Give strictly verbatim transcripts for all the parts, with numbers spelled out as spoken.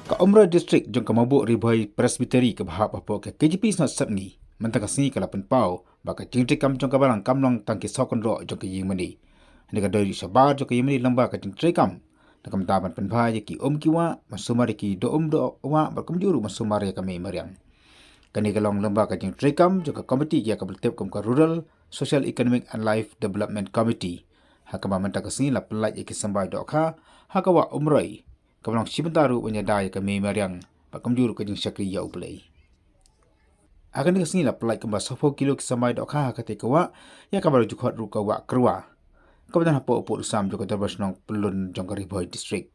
Ka Umroi District jong ka Mabuh Ri Bhoi Presbytery kaba hap hapoh ka K J P Synod Sepngi mynta ka sngi ka la pynpaw ba ka jingtreikam jong ka balang kam long tang ki saw kynroh jong ka ïingmane. Hynrei ka dei ruh shabar jong ka ïingmane lyngba ka jingtreikam na ka bynta ban pynbha ïa ki um ki wah, ban sumar ïa ki doh um doh wah bad kumjuh ruh ban sumar ïa ka mei mariang. Kane ka long lyngba ka jingtreikam jong ka komiti ïa kaba la tip kum ka Rural Social Economic and Life Development Committee, ha kaba mynta ka sngi la pynlait ïa ki symbai dohkha ha ka wah Umroi, kaba long shi bynta ruh ban ïada ïa ka mei mariang bad kumjuh ruh ka jingshakri ïa U Blei. Ha kane ka sngi la pynlait kumba sawphew kilo ki symbai dohkha ha katei ka wah, ïa kaba la ju khot ruh ka wah Kyrwa, kaba don hapoh u pud u sam jong ka Dorbar Shnong Pyllun jong ka Ri Bhoi District.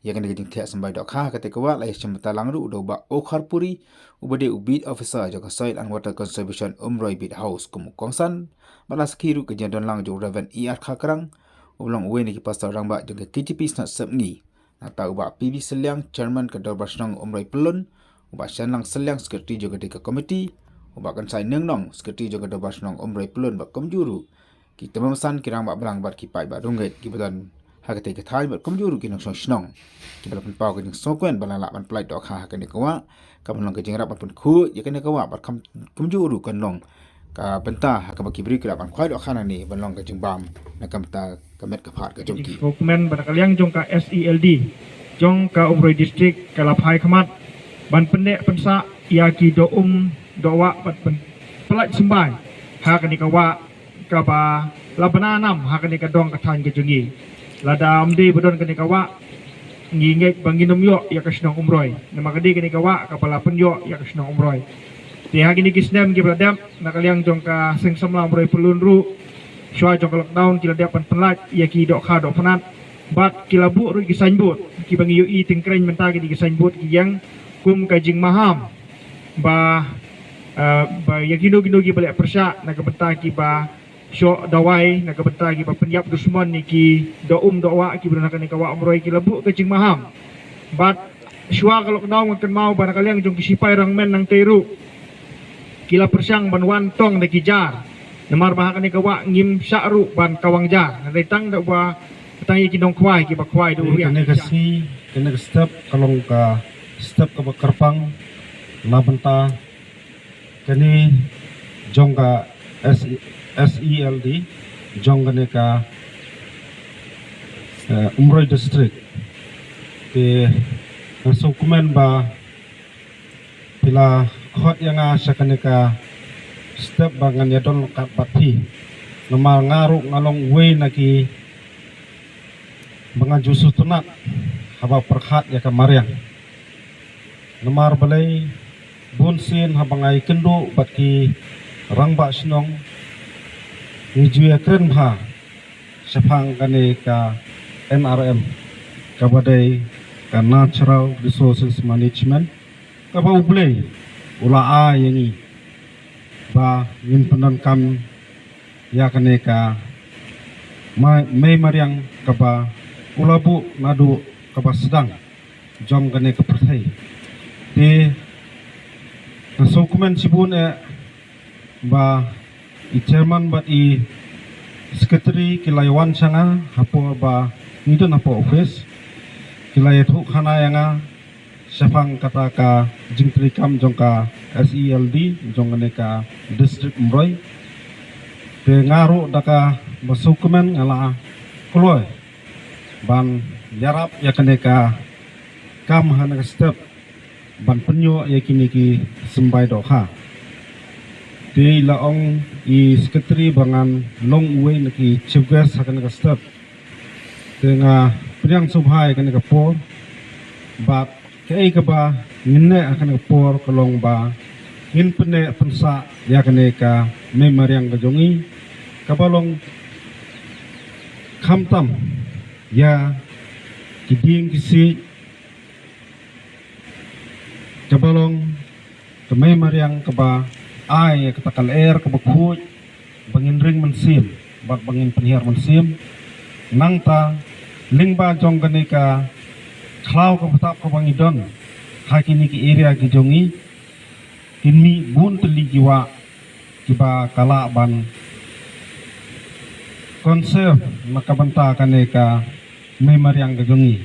Ïa kane ka jingtheh symbai dohkha ha katei ka wah la ïashim bynta lang ruh da u Bah O Kharpuri, uba dei u Beat Officer jong ka Soil and Water Conservation Umroi Beat House kum u kongsan, bad la sakhi ruh ka jingdon lang jong u Reverend E R Kharkrang, uba long uwei na ki pastor rangbah jong ka K J P Synod Sepngi. Nangta u Bah P B Sylliang, Chairman ka Dorbar Shnong Umroi Pyllun, u Bah Shanlang Sylliang, Secretary jong katei ka komiti, u Bah Kynsai Nongnong, Secretary jong ka Dorbar Shnong Umroi Pyllun, bad kumjuh ruh ki tymmen basan, ki rangbah balang bad ki paidbah ryngkat kiba don ha katei ka thaiñ bad kumjuh ruh ki nongshong shnong, kiba la pynpaw ka jingsngewkmen ba la lah ban pynlait dohkha ha kane ka wah, kaba long ka jingïarap ban pynkhuid ïa kane ka wah bad kam, kumjuh ruh kan long ka bynta ha kaba ki briew ki lah ban khwai dohkha nangne ban long ka jingbam na ka bynta ka met ka phad ka jong ki. Sngewkmen ba na ka liang jong ka S E L D jong ka Umroi District ka la phai khmat ban pynneh pynsah ïa ki doh um doh wah bad pyn-, pynlait symbai ha kane ka wah kaba la bna nam ha kane ka dong ka thaiñ ka jong ngi. Lada ym dei ba don kane ka wah, ngi ngeit ba ngin ym ïoh ïa ka shnong Umroi. Namar ka dei kane ka wah kaba la pynïoh ïa ka shnong Umroi. Te ha kine ki snem kiba la dep, na ka liang jong ka Seng Samla Umroi Pyllun ruh, shuwa jong ka lockdown ki la dep ban pynlait ïa ki dohkha dohpynat bad ki la buh ruh ki signboard kiba ngi ïohi tyngkreiñ mynta, ki dei ki signboard ki ïeng kum ka jingmaham ba, eh, ba ïa kino kino kiba leh pyrshah na ka bynta kiba shoh dawai, na ka bynta kiba pynïap dusmon ïa ki doh um doh wah kiba don ha kane ka wah Umroi, ki la buh ka jingmaham. Bad shuwa ka lockdown nga kynmaw ba na ka liang jong ki sipai rangmen nangtei ruh ki la pyrshang ban wan tong da ki jar, namar ba ha kane ka wah ngim shah ruh ban kawang jar, hynrei tang da uba, tang ïa ki nongkhwai kiba khwai da u riang. Kane ka sngi, kane ka step ka long ka step kaba kyrpang na bynta kane jong ka S E, S E L D jong kane ka, eh, Umroi District. Te nga sngewkmen ba phi la khot ïa nga sha kane ka step ba ngan ïadon ryngkat bad phi. Namar nga ruh nga long uwei na ki ba nga ju sngewtynnat haba pyrkhat ïa ka mariang. Namar balei, bun sien haba nga ïakynduh bad ki rangbah shnong, ngi ju ïakren bha shaphang kane ka N R M, kaba dei ka Natural Resources Management, kaba U Blei u la ai ïa ngi ba ngin pyndonkam ïa kane ka ma-, mei mariang kaba u la buh naduh kaba sdang jong kane ka pyrthei. Te nga sngewkmen shibun eh ba i chairman bad i secretary ki la ïawan sha nga ha por ba ngi don hapoh office, ki la ïathuh khana ïa nga shaphang kata ka jingtreikam jong ka S E L D jong kane ka district Umroi. Te nga ruh da kaba sngewkmen nga la kloi ban ïarap ïa kane ka kam ha kane ka step ban pynïoh ïa kine ki symbai dohkha. Te i la ong i secretary ba ngan long uwei na ki chief guest ha kane ka step. Te nga pdiang sngewbha ïa kane ka por bad kaei kaba ngin neh ha kane ka por ka long ba ngin pynneh pynsah ïa kane ka mei mariang ka jong ngi, kaba long khamtam ïa ki dieng ki siej, kaba long ka mei mariang kaba ai ïa kata ka lyer kaba khuid ba ngin ring mynsiem bad ba ngin pynhiar mynsiem. Nangta lyngba jong kane ka khlaw kaba tap kaba ngi don ha kine ki area ki jong ngi, kin mih bun tylli ki wah kiba ka lah ban conserve na ka bynta kane ka mei mariang ka jong ngi.